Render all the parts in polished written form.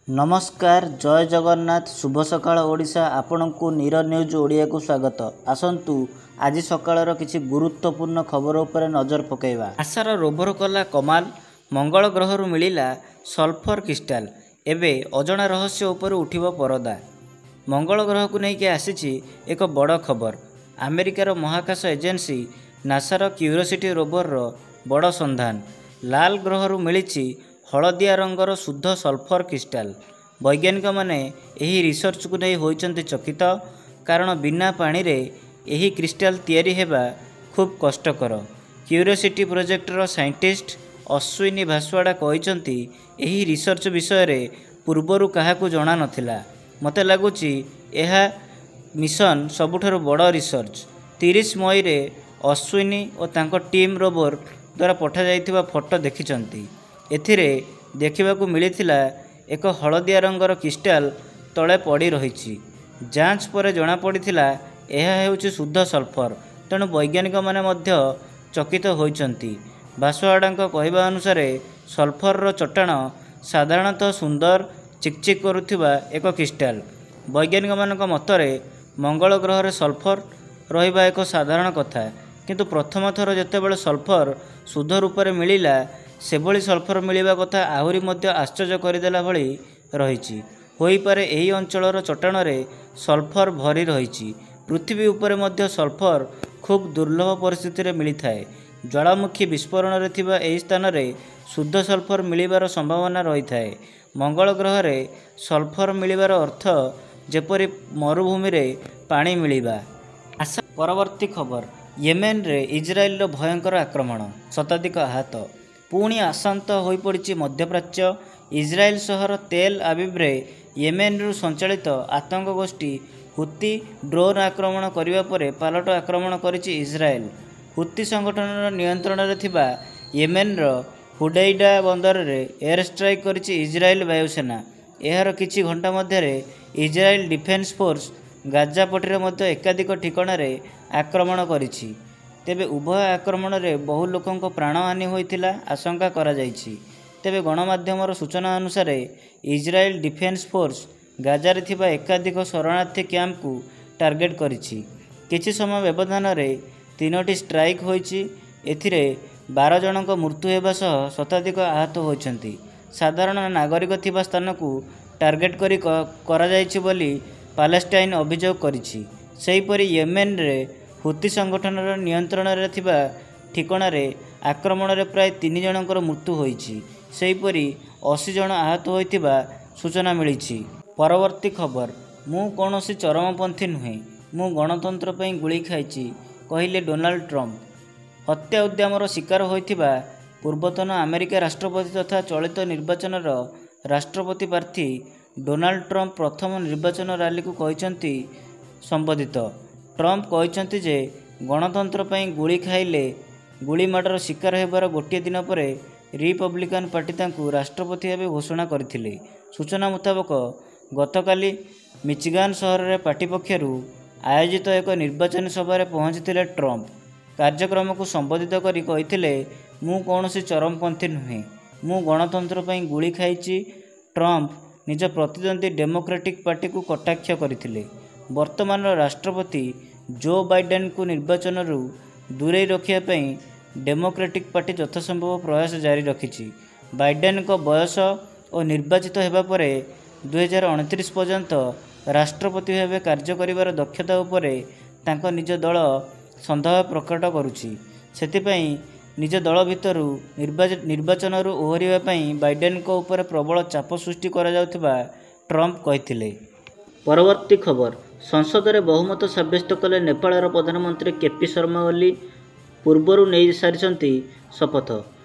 ନମସ୍କାର, ଜୟ ଜଗନ୍ନାଥ, ଶୁଭ ସକାଳ ଓଡ଼ିଶା। ଆପଣଙ୍କୁ ନୀର ନ୍ୟୁଜ୍ ଓଡ଼ିଆକୁ ସ୍ୱାଗତ। ଆସନ୍ତୁ ଆଜି ସକାଳର କିଛି ଗୁରୁତ୍ୱପୂର୍ଣ୍ଣ ଖବର ଉପରେ ନଜର ପକାଇବା। ନାସାର ରୋଭର କଲା କମାଲ, ମଙ୍ଗଳ ଗ୍ରହରୁ ମିଳିଲା ସଲଫର କ୍ରିଷ୍ଟାଲ, ଏବେ ଅଜଣା ରହସ୍ୟ ଉପରୁ ଉଠିବ ପରଦା। ମଙ୍ଗଳ ଗ୍ରହକୁ ନେଇକି ଆସିଛି ଏକ ବଡ଼ ଖବର। ଆମେରିକାର ମହାକାଶ ଏଜେନ୍ସି ନାସାର କ୍ୟୁରିଓସିଟି ରୋଭରର ବଡ଼ ସନ୍ଧାନ। ଲାଲ ଗ୍ରହରୁ ମିଳିଛି ହଳଦିଆ ରଙ୍ଗର ଶୁଦ୍ଧ ସଲଫର କ୍ରିଷ୍ଟାଲ। ବୈଜ୍ଞାନିକମାନେ ଏହି ରିସର୍ଚ୍ଚକୁ ନେଇ ହୋଇଛନ୍ତି ଚକିତ। କାରଣ ବିନା ପାଣିରେ ଏହି କ୍ରିଷ୍ଟାଲ ତିଆରି ହେବା ଖୁବ୍ କଷ୍ଟକର। କ୍ୟୁରିଓସିଟି ପ୍ରୋଜେକ୍ଟର ସାଇଣ୍ଟିଷ୍ଟ ଅଶ୍ୱିନୀ ଭାସ୍ୱାଡା କହିଛନ୍ତି, ଏହି ରିସର୍ଚ୍ଚ ବିଷୟରେ ପୂର୍ବରୁ କାହାକୁ ଜଣା ନଥିଲା। ମୋତେ ଲାଗୁଛି ଏହା ମିଶନ ସବୁଠାରୁ ବଡ଼ ରିସର୍ଚ୍ଚ। 30 ମଇରେ ଅଶ୍ୱିନୀ ଓ ତାଙ୍କ ଟିମ୍ ରୋଭର ଦ୍ୱାରା ପଠାଯାଇଥିବା ଫଟୋ ଦେଖିଛନ୍ତି। ଏଥିରେ ଦେଖିବାକୁ ମିଳିଥିଲା ଏକ ହଳଦିଆ ରଙ୍ଗର କ୍ରିଷ୍ଟାଲ ତଳେ ପଡ଼ି ରହିଛି। ଯାଞ୍ଚ ପରେ ଜଣାପଡ଼ିଥିଲା ଏହା ହେଉଛି ଶୁଦ୍ଧ ସଲଫର। ତେଣୁ ବୈଜ୍ଞାନିକମାନେ ମଧ୍ୟ ଚକିତ ହୋଇଛନ୍ତି। ଭାସ୍ୱାଡାଙ୍କ କହିବା ଅନୁସାରେ ସଲଫରର ଚଟାଣ ସାଧାରଣତଃ ସୁନ୍ଦର ଚିକଚିକ୍ କରୁଥିବା ଏକ କ୍ରିଷ୍ଟାଲ। ବୈଜ୍ଞାନିକମାନଙ୍କ ମତରେ ମଙ୍ଗଳ ଗ୍ରହରେ ସଲଫର ରହିବା ଏକ ସାଧାରଣ କଥା। କିନ୍ତୁ ପ୍ରଥମ ଥର ଯେତେବେଳେ ସଲଫର ଶୁଦ୍ଧ ରୂପରେ ମିଳିଲା, ସେଭଳି ସଲଫର ମିଳିବା କଥା ଆହୁରି ମଧ୍ୟ ଆଶ୍ଚର୍ଯ୍ୟ କରିଦେଲା ଭଳି ରହିଛି। ହୋଇପାରେ ଏହି ଅଞ୍ଚଳର ଚଟାଣରେ ସଲଫର ଭରି ରହିଛି। ପୃଥିବୀ ଉପରେ ମଧ୍ୟ ସଲଫର ଖୁବ୍ ଦୁର୍ଲଭ ପରିସ୍ଥିତିରେ ମିଳିଥାଏ। ଜ୍ୱାଳାମୁଖୀ ବିସ୍ଫୋରଣରେ ଥିବା ଏହି ସ୍ଥାନରେ ଶୁଦ୍ଧ ସଲଫର ମିଳିବାର ସମ୍ଭାବନା ରହିଥାଏ। ମଙ୍ଗଳ ଗ୍ରହରେ ସଲଫର ମିଳିବାର ଅର୍ଥ ଯେପରି ମରୁଭୂମିରେ ପାଣି ମିଳିବା। ପରବର୍ତ୍ତୀ ଖବର, ୟେମେନରେ ଇସ୍ରାଏଲର ଭୟଙ୍କର ଆକ୍ରମଣ, ଶତାଧିକ ଆହତ। ପୁଣି ଅଶାନ୍ତ ହୋଇପଡ଼ିଛି ମଧ୍ୟପ୍ରାଚ୍ୟ। ଇସ୍ରାଏଲ ସହର ତେଲ ଆବିବରେ ୟେମେନରୁ ସଞ୍ଚାଳିତ ଆତଙ୍କ ଗୋଷ୍ଠୀ ହୁତି ଡ୍ରୋନ୍ ଆକ୍ରମଣ କରିବା ପରେ ପାଲଟ ଆକ୍ରମଣ କରିଛି ଇସ୍ରାଏଲ। ହୁତି ସଂଗଠନର ନିୟନ୍ତ୍ରଣରେ ଥିବା ୟେମେନର ହୁଡେଇଡା ବନ୍ଦରରେ ଏୟାର ଷ୍ଟ୍ରାଇକ୍ କରିଛି ଇସ୍ରାଏଲ ବାୟୁସେନା। ଏହାର କିଛି ଘଣ୍ଟା ମଧ୍ୟରେ ଇସ୍ରାଏଲ ଡିଫେନ୍ସ ଫୋର୍ସ ଗାଜା ପଟିରେ ମଧ୍ୟ ଏକାଧିକ ଠିକଣାରେ ଆକ୍ରମଣ କରିଛି। ତେବେ ଉଭୟ ଆକ୍ରମଣରେ ବହୁ ଲୋକଙ୍କ ପ୍ରାଣହାନି ହୋଇଥିଲା ଆଶଙ୍କା କରାଯାଇଛି। ତେବେ ଗଣମାଧ୍ୟମର ସୂଚନା ଅନୁସାରେ ଇସ୍ରାଏଲ ଡିଫେନ୍ସ ଫୋର୍ସ ଗାଜାରେ ଥିବା ଏକାଧିକ ଶରଣାର୍ଥୀ କ୍ୟାମ୍ପକୁ ଟାର୍ଗେଟ କରିଛି। କିଛି ସମୟ ବ୍ୟବଧାନରେ 3ଟି ଷ୍ଟ୍ରାଇକ୍ ହୋଇଛି। ଏଥିରେ 12 ଜଣଙ୍କ ମୃତ୍ୟୁ ହେବା ସହ ଶତାଧିକ ଆହତ ହୋଇଛନ୍ତି। ସାଧାରଣ ନାଗରିକ ଥିବା ସ୍ଥାନକୁ ଟାର୍ଗେଟ କରି କରାଯାଇଛି ବୋଲି ପାଲେଷ୍ଟାଇନ ଅଭିଯୋଗ କରିଛି। ସେହିପରି ୟେମେନରେ ହୁତି ସଂଗଠନର ନିୟନ୍ତ୍ରଣରେ ଥିବା ଠିକଣାରେ ଆକ୍ରମଣରେ ପ୍ରାୟ 3 ଜଣଙ୍କର ମୃତ୍ୟୁ ହୋଇଛି। ସେହିପରି 80 ଜଣ ଆହତ ହୋଇଥିବା ସୂଚନା ମିଳିଛି। ପରବର୍ତ୍ତୀ ଖବର, ମୁଁ କୌଣସି ଚରମପନ୍ଥୀ ନୁହେଁ, ମୁଁ ଗଣତନ୍ତ୍ର ପାଇଁ ଗୁଳି ଖାଇଛି, କହିଲେ ଡୋନାଲ୍ଡ ଟ୍ରମ୍ପ। ହତ୍ୟା ଉଦ୍ୟମର ଶିକାର ହୋଇଥିବା ପୂର୍ବତନ ଆମେରିକା ରାଷ୍ଟ୍ରପତି ତଥା ଚଳିତ ନିର୍ବାଚନର ରାଷ୍ଟ୍ରପତି ପ୍ରାର୍ଥୀ ଡୋନାଲ୍ଡ ଟ୍ରମ୍ପ ପ୍ରଥମ ନିର୍ବାଚନ ରାଲିକୁ କହିଛନ୍ତି ସମ୍ବୋଧିତ। ଟ୍ରମ୍ପ କହିଛନ୍ତି ଯେ ଗଣତନ୍ତ୍ର ପାଇଁ ଗୁଳି ଖାଇଲେ। ଗୁଳିମାଡ଼ର ଶିକାର ହେବାର ଗୋଟିଏ ଦିନ ପରେ ରିପବ୍ଲିକାନ ପାର୍ଟି ତାଙ୍କୁ ରାଷ୍ଟ୍ରପତି ଭାବେ ଘୋଷଣା କରିଥିଲେ। ସୂଚନା ମୁତାବକ, ଗତକାଲି ମିଚିଗାନ ସହରରେ ପାର୍ଟି ପକ୍ଷରୁ ଆୟୋଜିତ ଏକ ନିର୍ବାଚନୀ ସଭାରେ ପହଞ୍ଚିଥିଲେ ଟ୍ରମ୍ପ। କାର୍ଯ୍ୟକ୍ରମକୁ ସମ୍ବୋଧିତ କରି କହିଥିଲେ, ମୁଁ କୌଣସି ଚରମପନ୍ଥୀ ନୁହେଁ, ମୁଁ ଗଣତନ୍ତ୍ର ପାଇଁ ଗୁଳି ଖାଇଛି। ଟ୍ରମ୍ପ ନିଜ ପ୍ରତିଦ୍ୱନ୍ଦ୍ୱୀ ଡେମୋକ୍ରାଟିକ୍ ପାର୍ଟିକୁ କଟାକ୍ଷ କରିଥିଲେ। ବର୍ତ୍ତମାନର ରାଷ୍ଟ୍ରପତି ଜୋ ବାଇଡେନଙ୍କୁ ନିର୍ବାଚନରୁ ଦୂରେଇ ରଖିବା ପାଇଁ ଡେମୋକ୍ରାଟିକ୍ ପାର୍ଟି ଯଥାସମ୍ଭବ ପ୍ରୟାସ ଜାରି ରଖିଛି। ବାଇଡେନଙ୍କ ବୟସ ଓ ନିର୍ବାଚିତ ହେବା ପରେ 2029 ପର୍ଯ୍ୟନ୍ତ ରାଷ୍ଟ୍ରପତି ଭାବେ କାର୍ଯ୍ୟ କରିବାର ଦକ୍ଷତା ଉପରେ ତାଙ୍କ ନିଜ ଦଳ ସନ୍ଦେହ ପ୍ରକଟ କରୁଛି। ସେଥିପାଇଁ ନିଜ ଦଳ ଭିତରୁ ନିର୍ବାଚନରୁ ଓହରିବା ପାଇଁ ବାଇଡେନଙ୍କ ଉପରେ ପ୍ରବଳ ଚାପ ସୃଷ୍ଟି କରାଯାଉଥିବା ଟ୍ରମ୍ପ କହିଥିଲେ। ପରବର୍ତ୍ତୀ ଖବର, ସଂସଦରେ ବହୁମତ ସାବ୍ୟସ୍ତ କଲେ ନେପାଳର ପ୍ରଧାନମନ୍ତ୍ରୀ କେପି ଶର୍ମା ଓଲି, ପୂର୍ବରୁ ନେଇସାରିଛନ୍ତି ଶପଥ।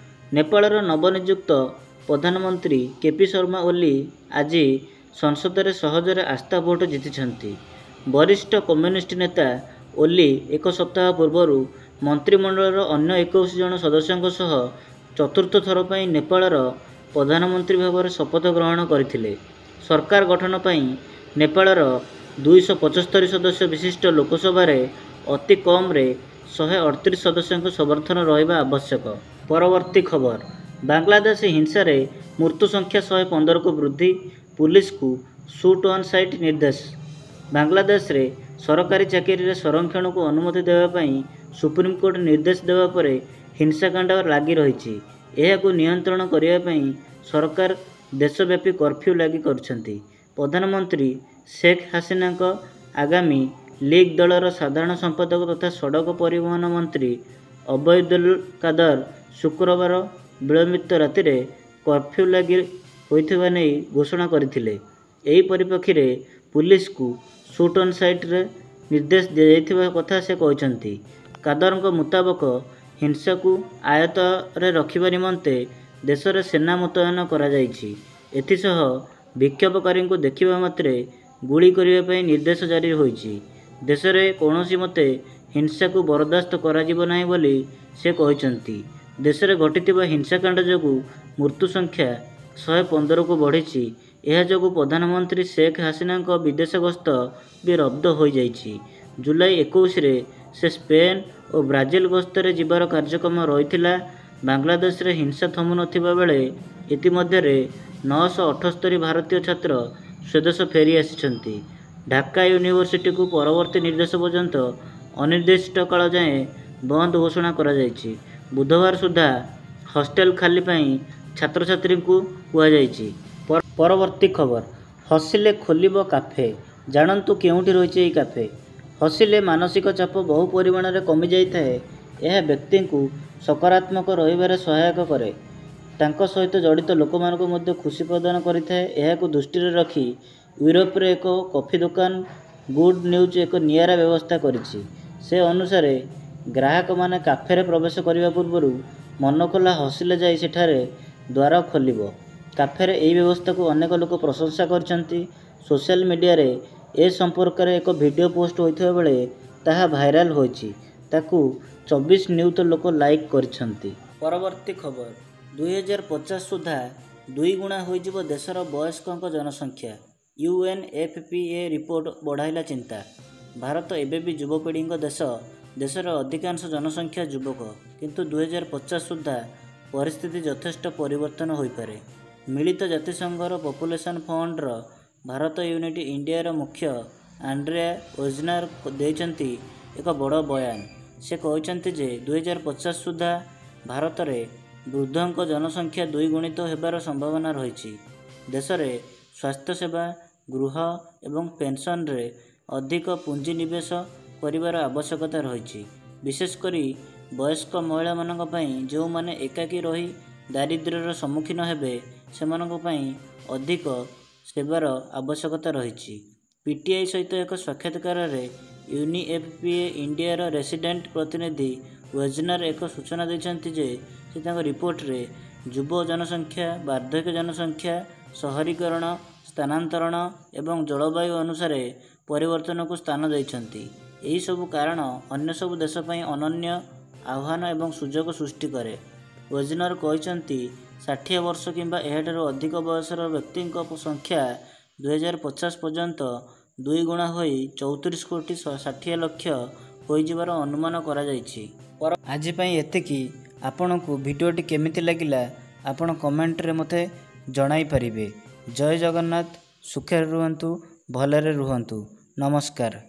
ନେପାଳର ନବନିଯୁକ୍ତ ପ୍ରଧାନମନ୍ତ୍ରୀ କେପି ଶର୍ମା ଓଲି ଆଜି ସଂସଦରେ ସହଜରେ ଆସ୍ଥା ଭୋଟ ଜିତିଛନ୍ତି। ବରିଷ୍ଠ କମ୍ୟୁନିଷ୍ଟ ନେତା ଓଲି ଏକ ସପ୍ତାହ ପୂର୍ବରୁ ମନ୍ତ୍ରିମଣ୍ଡଳର ଅନ୍ୟ 21 ଜଣ ସଦସ୍ୟଙ୍କ ସହ ଚତୁର୍ଥ ଥର ପାଇଁ ନେପାଳର ପ୍ରଧାନମନ୍ତ୍ରୀ ଭାବରେ ଶପଥ ଗ୍ରହଣ କରିଥିଲେ। ସରକାର ଗଠନ ପାଇଁ ନେପାଳର 275 ସଦସ୍ୟ ବିଶିଷ୍ଟ ଲୋକସଭାରେ ଅତି କମରେ 138 ସଦସ୍ୟଙ୍କ ସମର୍ଥନ ରହିବା ଆବଶ୍ୟକ। ପରବର୍ତ୍ତୀ ଖବର, ବାଂଲାଦେଶ ହିଂସାରେ ମୃତ୍ୟୁ ସଂଖ୍ୟା 115କୁ ବୃଦ୍ଧି, ପୁଲିସକୁ ସୁଟ୍ ଅନ୍ ସାଇଟ୍ ନିର୍ଦ୍ଦେଶ। ବାଂଲାଦେଶରେ ସରକାରୀ ଚାକିରିରେ ସଂରକ୍ଷଣକୁ ଅନୁମତି ଦେବା ପାଇଁ ସୁପ୍ରିମକୋର୍ଟ ନିର୍ଦ୍ଦେଶ ଦେବା ପରେ ହିଂସାକାଣ୍ଡ ଲାଗି ରହିଛି। ଏହାକୁ ନିୟନ୍ତ୍ରଣ କରିବା ପାଇଁ ସରକାର ଦେଶବ୍ୟାପୀ କର୍ଫ୍ୟୁ ଲାଗି କରିଛନ୍ତି। ପ୍ରଧାନମନ୍ତ୍ରୀ ଶେଖ୍ ହାସିନାଙ୍କ ଆଗାମୀ ଲିଗ୍ ଦଳର ସାଧାରଣ ସମ୍ପାଦକ ତଥା ସଡ଼କ ପରିବହନ ମନ୍ତ୍ରୀ ଅବୈଦୁଲ କାଦର ଶୁକ୍ରବାର ବିଳମ୍ବିତ ରାତିରେ କର୍ଫ୍ୟୁ ଲାଗି ହୋଇଥିବା ନେଇ ଘୋଷଣା କରିଥିଲେ। ଏହି ପରିପ୍ରେକ୍ଷୀରେ ପୁଲିସକୁ ସୁଟ୍ ଅନ୍ ସାଇଟ୍ର ନିର୍ଦ୍ଦେଶ ଦିଆଯାଇଥିବା କଥା ସେ କହିଛନ୍ତି। କାଦରଙ୍କ ମୁତାବକ, ହିଂସାକୁ ଆୟତ୍ତରେ ରଖିବା ନିମନ୍ତେ ଦେଶରେ ସେନା ମୁତୟନ କରାଯାଇଛି। ଏଥିସହ ବିକ୍ଷୋଭକାରୀଙ୍କୁ ଦେଖିବା ମାତ୍ରେ ଗୁଳି କରିବା ପାଇଁ ନିର୍ଦ୍ଦେଶ ଜାରି ହୋଇଛି। ଦେଶରେ କୌଣସି ମତେ ହିଂସାକୁ ବରଦାସ୍ତ କରାଯିବ ନାହିଁ ବୋଲି ସେ କହିଛନ୍ତି। ଦେଶରେ ଘଟିଥିବା ହିଂସାକାଣ୍ଡ ଯୋଗୁଁ ମୃତ୍ୟୁ ସଂଖ୍ୟା 115କୁ ବଢ଼ିଛି। ଏହା ଯୋଗୁଁ ପ୍ରଧାନମନ୍ତ୍ରୀ ଶେଖ୍ ହାସିନାଙ୍କ ବିଦେଶ ଗସ୍ତ ବି ରଦ୍ଦ ହୋଇଯାଇଛି। ଜୁଲାଇ 21ରେ ସେ ସ୍ପେନ୍ ଓ ବ୍ରାଜିଲ ଗସ୍ତରେ ଯିବାର କାର୍ଯ୍ୟକ୍ରମ ରହିଥିଲା। ବାଂଲାଦେଶରେ ହିଂସା ଥମୁନଥିବା ବେଳେ ଇତିମଧ୍ୟରେ 978 ଭାରତୀୟ ଛାତ୍ର ସ୍ୱଦେଶ ଫେରି ଆସିଛନ୍ତି। ଢାକା ୟୁନିଭର୍ସିଟିକୁ ପରବର୍ତ୍ତୀ ନିର୍ଦ୍ଦେଶ ପର୍ଯ୍ୟନ୍ତ ଅନିର୍ଦ୍ଦିଷ୍ଟ କାଳ ଯାଏଁ ବନ୍ଦ ଘୋଷଣା କରାଯାଇଛି। ବୁଧବାର ସୁଦ୍ଧା ହଷ୍ଟେଲ ଖାଲି ପାଇଁ ଛାତ୍ରଛାତ୍ରୀଙ୍କୁ କୁହାଯାଇଛି। ପରବର୍ତ୍ତୀ ଖବର, ହସିଲେ ଖୋଲିବ କାଫେ, ଜାଣନ୍ତୁ କେଉଁଠି ରହିଛି ଏହି କାଫେ। ହସିଲେ ମାନସିକ ଚାପ ବହୁ ପରିମାଣରେ କମିଯାଇଥାଏ। ଏହା ବ୍ୟକ୍ତିଙ୍କୁ ସକାରାତ୍ମକ ରହିବାରେ ସହାୟକ କରେ। ତାଙ୍କ ସହିତ ଜଡ଼ିତ ଲୋକମାନଙ୍କୁ ମଧ୍ୟ ଖୁସି ପ୍ରଦାନ କରିଥାଏ। ଏହାକୁ ଦୃଷ୍ଟିରେ ରଖି ୟୁରୋପରେ ଏକ କଫି ଦୋକାନ ଗୁଡ୍ ନ୍ୟୁଜ୍ ଏକ ନିଆରା ବ୍ୟବସ୍ଥା କରିଛି। ସେ ଅନୁସାରେ ଗ୍ରାହକମାନେ କାଫେରେ ପ୍ରବେଶ କରିବା ପୂର୍ବରୁ ମନଖୋଲା ହସିଲେ ଯାଇ ସେଠାରେ ଦ୍ୱାର ଖୋଲିବ। କାଫେର ଏହି ବ୍ୟବସ୍ଥାକୁ ଅନେକ ଲୋକ ପ୍ରଶଂସା କରିଛନ୍ତି। ସୋସିଆଲ ମିଡିଆରେ ଏ ସମ୍ପର୍କରେ ଏକ ଭିଡିଓ ପୋଷ୍ଟ ହୋଇଥିବା ବେଳେ ତାହା ଭାଇରାଲ ହୋଇଛି। ତାକୁ 24 ନିୟୁତ ଲୋକ ଲାଇକ୍ କରିଛନ୍ତି। ପରବର୍ତ୍ତୀ ଖବର, 2050 ସୁଦ୍ଧା ଦୁଇଗୁଣା ହୋଇଯିବ ଦେଶର ବୟସ୍କଙ୍କ ଜନସଂଖ୍ୟା, ୟୁଏନ୍ଏଫ୍ପିଏ ରିପୋର୍ଟ ବଢ଼ାଇଲା ଚିନ୍ତା। ଭାରତ ଏବେ ବି ଯୁବପିଢ଼ିଙ୍କ ଦେଶ। ଦେଶର ଅଧିକାଂଶ ଜନସଂଖ୍ୟା ଯୁବକ। କିନ୍ତୁ 2050 ସୁଦ୍ଧା ପରିସ୍ଥିତି ଯଥେଷ୍ଟ ପରିବର୍ତ୍ତନ ହୋଇପାରେ। ମିଳିତ ଜାତିସଂଘର ପପୁଲେସନ୍ ଫଣ୍ଡର ଭାରତ ୟୁନିଟ୍ ଇଣ୍ଡିଆର ମୁଖ୍ୟ ଆଣ୍ଡ୍ରେଆ ୱେଜନାର ଦେଇଛନ୍ତି ଏକ ବଡ଼ ବୟାନ। ସେ କହିଛନ୍ତି ଯେ 2050 ସୁଦ୍ଧା ଭାରତରେ ବୃଦ୍ଧଙ୍କ ଜନସଂଖ୍ୟା ଦ୍ୱିଗୁଣିତ ହେବାର ସମ୍ଭାବନା ରହିଛି। ଦେଶରେ ସ୍ୱାସ୍ଥ୍ୟସେବା, ଗୃହ ଏବଂ ପେନ୍ସନରେ ଅଧିକ ପୁଞ୍ଜିନିବେଶ କରିବାର ଆବଶ୍ୟକତା ରହିଛି। ବିଶେଷ କରି ବୟସ୍କ ମହିଳାମାନଙ୍କ ପାଇଁ, ଯେଉଁମାନେ ଏକାକୀ ରହି ଦାରିଦ୍ର୍ୟର ସମ୍ମୁଖୀନ ହେବେ, ସେମାନଙ୍କ ପାଇଁ ଅଧିକ ସେବାର ଆବଶ୍ୟକତା ରହିଛି। ପିଟିଆଇ ସହିତ ଏକ ସାକ୍ଷାତକାରରେ ୟୁନିଏଫ୍ପିଏ ଇଣ୍ଡିଆର ରେସିଡେଣ୍ଟ ପ୍ରତିନିଧି ୱେଜନାର ଏକ ସୂଚନା ଦେଇଛନ୍ତି ଯେ ସେ ତାଙ୍କ ରିପୋର୍ଟରେ ଯୁବ ଜନସଂଖ୍ୟା, ବାର୍ଦ୍ଧକ୍ୟ ଜନସଂଖ୍ୟା, ସହରୀକରଣ, ସ୍ଥାନାନ୍ତରଣ ଏବଂ ଜଳବାୟୁ ଅନୁସାରେ ପରିବର୍ତ୍ତନକୁ ସ୍ଥାନ ଦେଇଛନ୍ତି। ଏହିସବୁ କାରଣ ଅନ୍ୟ ସବୁ ଦେଶ ପାଇଁ ଅନନ୍ୟ ଆହ୍ୱାନ ଏବଂ ସୁଯୋଗ ସୃଷ୍ଟି କରେ। ୱେଜନର କହିଛନ୍ତି, 60 ବର୍ଷ କିମ୍ବା ଏହାଠାରୁ ଅଧିକ ବୟସର ବ୍ୟକ୍ତିଙ୍କ ସଂଖ୍ୟା 2050 ପର୍ଯ୍ୟନ୍ତ ଦୁଇଗୁଣା ହୋଇ 34 କୋଟି 60 ଲକ୍ଷ ହୋଇଯିବାର ଅନୁମାନ କରାଯାଇଛି। ଆଜି ପାଇଁ ଏତିକି। ଆପଣଙ୍କୁ ଭିଡ଼ିଓଟି କେମିତି ଲାଗିଲା ଆପଣ କମେଣ୍ଟରେ ମୋତେ ଜଣାଇ ପାରିବେ। ଜୟ ଜଗନ୍ନାଥ। ସୁଖରେ ରୁହନ୍ତୁ, ଭଲରେ ରୁହନ୍ତୁ। ନମସ୍କାର।